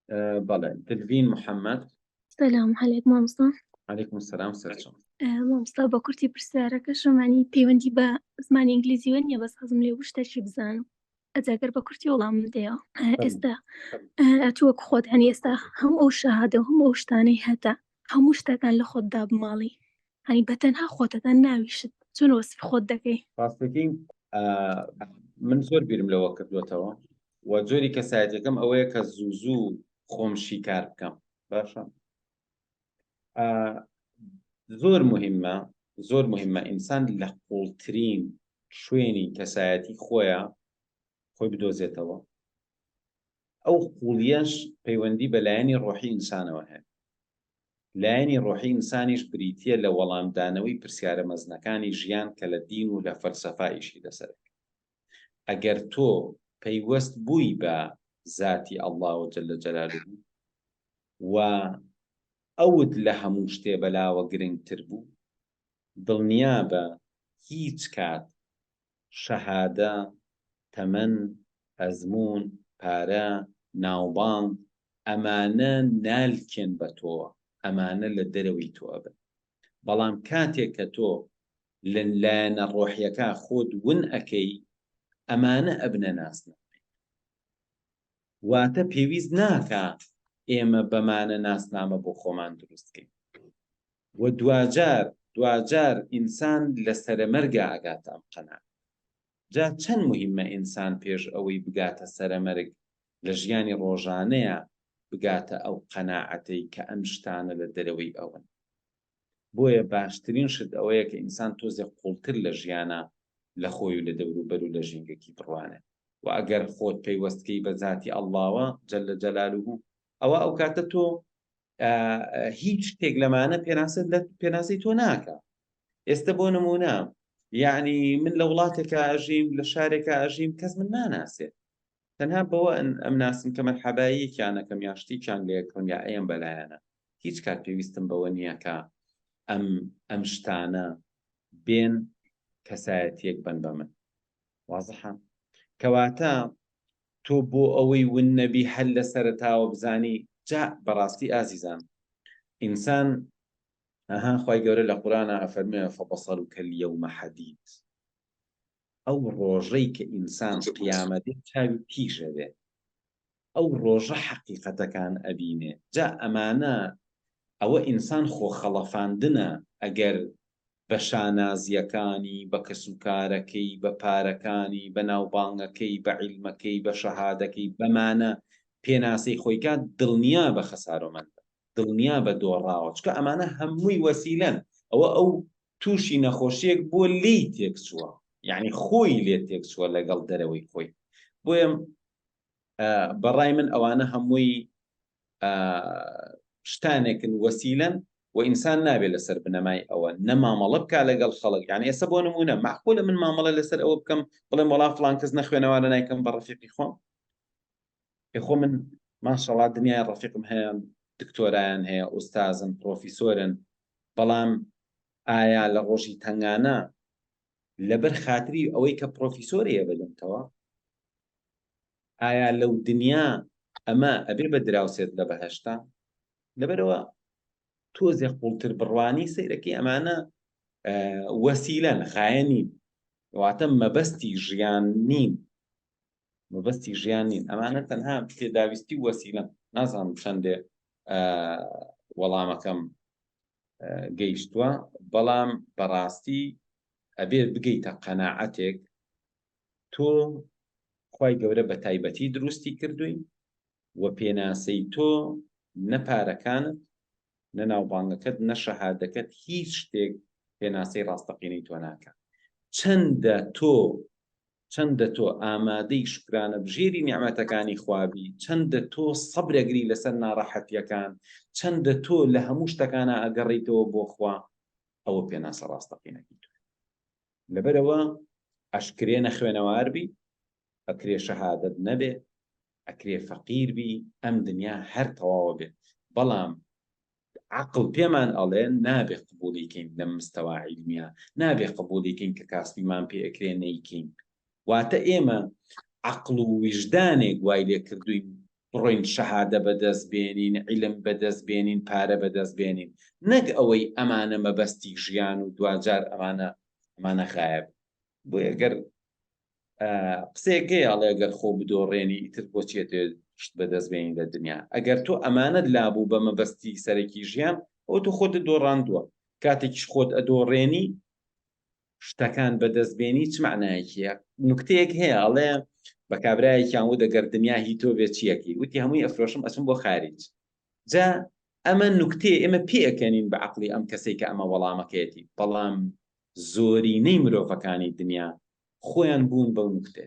بەڵێ دلڤین محەممەد. سلام علیک مامۆستا. علیکم السلام سەرچاو. مامۆستا بە کورتی پرسیارەکەشم ینی پەیوەندی بە زمانی ئینگلیزیوە نییە، بەس حەزم لێ بوو شتێکی بزانم، ئەجا گەر بە کورتی وەڵامم بدەیەوە. ئێستا تو وەک خۆت ینی ئێستا هەموو ئەو شەهادە و هەموو ئەو شتانەی هەتە، هەموو شتەکان لە خۆتدا بماڵی، ینی بە تەنها خۆتەکان ناویشت چۆن وەسفی خۆت دەکەی؟ ڕاستەکەی من زۆر بیرم لەوە کردوێتەوە و جۆری کەسایەتەکەم ئەوەیە کە زوو زوو خۆم شیکار بکەم. باشە، زۆر مهمە، زۆر مهمە ئینسان لە قوڵترین شوێنی کەسایەتی خۆیە خۆی بدۆزێتەوە. ئەو قوڵیەش پەیوەندی بە لایەنی ڕۆحی ئینسانەوە هەیە. لایەنی ڕۆحی ئینسانیش بریتییە لە وەڵامدانەوەی پرسیارە مەزنەکانی ژیان کە لە دین و لە فەلسەفا ئیشی لەسەر ئەکرێت. ئەگەر تۆ پەیوەست بووی بە زاتی اللە جل جلالە و ئەوت لە هەموو شتێ بەلاوە گرنگتر بوو، دڵنیابە هیچ کات شەهادە، تەمەن، ئەزموون، پارە، ناوبانگ، ئەمانە نالکێن بە تۆوە، ئەمانە لە دەرەوەی تۆ ئەبن. بەڵام کاتێک کە تۆ لە لایەنە ڕۆحیەکە خۆت ون ئەکەی، ئەمانە ئەبنە ناسنامەی. واتە پێویست ناکا ئێمە بەمانە ناسنامە بۆ خۆمان دروست کەین. و دواجار دواجار ئینسان لە سەرەمەرگا ئەگاتە ئەم قەناعەتە. جا چەند موهیمە ئینسان پێش ئەوەی بگاتە سەرەمەرگ لە ژیانی ڕۆژانەیا بگاتە ئەو قەناعەتەی کە ئەم شتانە لە دەرەوەی ئەون. بۆیە باشترین شت ئەوەیە کە ئینسان تۆزێک قوڵتر لە ژیانا لە خۆی و لە دەوروبەر و لە ژینگەکی بڕوانێ. وە ئەگەر خۆت پەیوەست کەی بە زاتی ئەڵڵاوە جل جلالە ئەوا ئەوکاتە تۆ هیچ شتێک لەمانە پێناسە لە پێناسەی تۆ ناکە. ئێستا بۆ نمونە یعنی من لە وڵاتێکا ئەژیم، لە شارێکا ئەژیم، کەس من ناناسێت، تەنها بەوە ئەم ناسم کە مەرحەباییەکیانەکەم یا شتێکیان لێکڕم یا ئەیەم بەلایەنە. هیچ کات پێویستم بەوە نییە کە ئەم ئەم شتانە بێن کەسایەتیەک بن بە من. وازحە؟ کەواتە تۆ بۆ ئەوەی ون نەبی هەر لە سەرەتاوە بزانی. جا بەڕاستی ئازیزان ئینسان ئەها خوای گەورە لە قورئانا ئەفەرموێ فبصرک الیوم حدید، ئەو ڕۆژەی کە ئینسان قیامەت دێ چاوی تیژ ئەبێ، ئەو ڕۆژە حەقیقەتەکان ئەبینێ. جا ئەمانە ئەوە ئینسان خۆ خەڵەفاندنە ئەگەر بە شانازیەکانی، بە کەسوکارەکەی، بە پارەکانی، بە ناوبانگەکەی، بە عیلمەکەی، بە شەهادەکەی، بەمانە پێناسەی خۆی کات، دڵنیابە خەسارۆمەندە، دڵنیابە دۆڕاوە، چونکە ئەمانە هەمووی وەسیلەن. ئەوە ئەو تووشی نەخۆشیەک بووە لێی تێکچووە، یەعنی خۆی لێ تێکچووە لەگەڵ دەرەوەی خۆی. بۆیە بەڕای من ئەوانە هەمووی شتانێکن وەسیلەن و ئینسان نابێت لەسەر بنەمای ئەوە نە مامەڵە بکا لەگەڵ خەڵک. یعنی ئێستا بۆ نمونە معقولە من مامەڵە لەسەر ئەوە بکەم بڵێم وەڵا فڵان کەس نەخوێنەوارە نایکەم بە ڕەفیقی خۆم؟ خۆ من ماشەڵا دنیای ڕەفیقم هەیە، دکتۆرایان هەیە، ئوستازن، پرۆفیسۆرن، بەڵام ئایا لە ڕۆژی تەنگانە لەبەر خاتری ئەوەی کە پرۆفیسۆرەیە بەدەمتەوە؟ ئایا لەو دنیا ئەمە ئەبێ بە دراوسێت لە بەهەشتا؟ لەبەرەوە تۆزێ قوڵتر بڕوانی سەیرەکەی ئەمانە وەسیلەن، غایە نین، واتە مەبەستی ژیان نین، مەبەستی ژیان نین، ئەمانە تەنها پێداویستی و وەسیلەن. نازانم چەندێ وەڵامەکەم گەیشتووە، بەڵام بەڕاستی ئەبێ بگەیتە قەناعەتێک تۆ خوای گەورە بە تایبەتی دروستی کردووی و پێناسەی تۆ نە پارەکانت نە ناوبانگەکەت نە شەهادەکەت هیچ شتێک پێناسەی ڕاستەقینەی تۆ ناکە. چەندە تۆ چەندە تۆ ئامادەی شوکرانە بژێری نیعمەتەکانی خوا بی، چەندە تۆ سەبرەگری لەسەر ناڕەحەتیەکان، چەندە تۆ لە هەموو شتەکانا ئەگەڕێیتەوە بۆ خوا، ئەوە پێناسە ڕاستەقینەکەی تۆیە. لەبەرئەوە ئەشکرێ نەخوێنەوار بی، ئەکرێ شەهادەت نەبێ، ئەکرێ فەقیر بی، ئەم دنیا هەر تەواوە بێ، بەڵام عەقڵ پێمان ئەڵێ نابێ قبوڵی کەین لەم مستەوا عیلمیە، نابێ قبوڵی کەین کە کاسبیمان پێ ئەکرێ نەیکەین. واتە ئێمە عەقڵ و ویژدانێک وای لێ کردوین. بڕۆین شەهادە بەدەست بێنین، عیلم بەدەست بێنین، پارە بەدەست بێنین، نەک ئەوەی ئەمانە مەبەستی ژیان و دواجار ئەمانە ئەمانە غایەب. بۆیە گەر قسەیەک هەیە ئەڵێ گەر خۆ بدۆڕێنی ئیتر بۆچی ئەتەوێت شت بەدەست بێنی لە دنیا؟ ئەگەر تۆ ئەمانەت لابوو بە مەبەستی سەرەکی ژیان، ئەوە تۆ خۆتت دۆڕاندووە. کاتێکیش خۆت ئەدۆڕێنی شتەکان بەدەست بێنی چ مەعنایەکی هەیە؟ نوکتەیەک هەیە ئەڵێ بە کابرایەکیان وت ئەگەر دنیا هی تۆ بێ چیەکەی؟ وتی هەمووی ئەفرۆشم ئەچم بۆ خاریج. جا ئەمە نوکتەیە ئێمە پێئەکەنین بە عەقڵی ئەم کەسەی کە ئەمە وەڵامەکەیەتی، بەڵام زۆرینەی مرۆڤەکانی دنیا خۆیان بوون بەو نوکتەیە.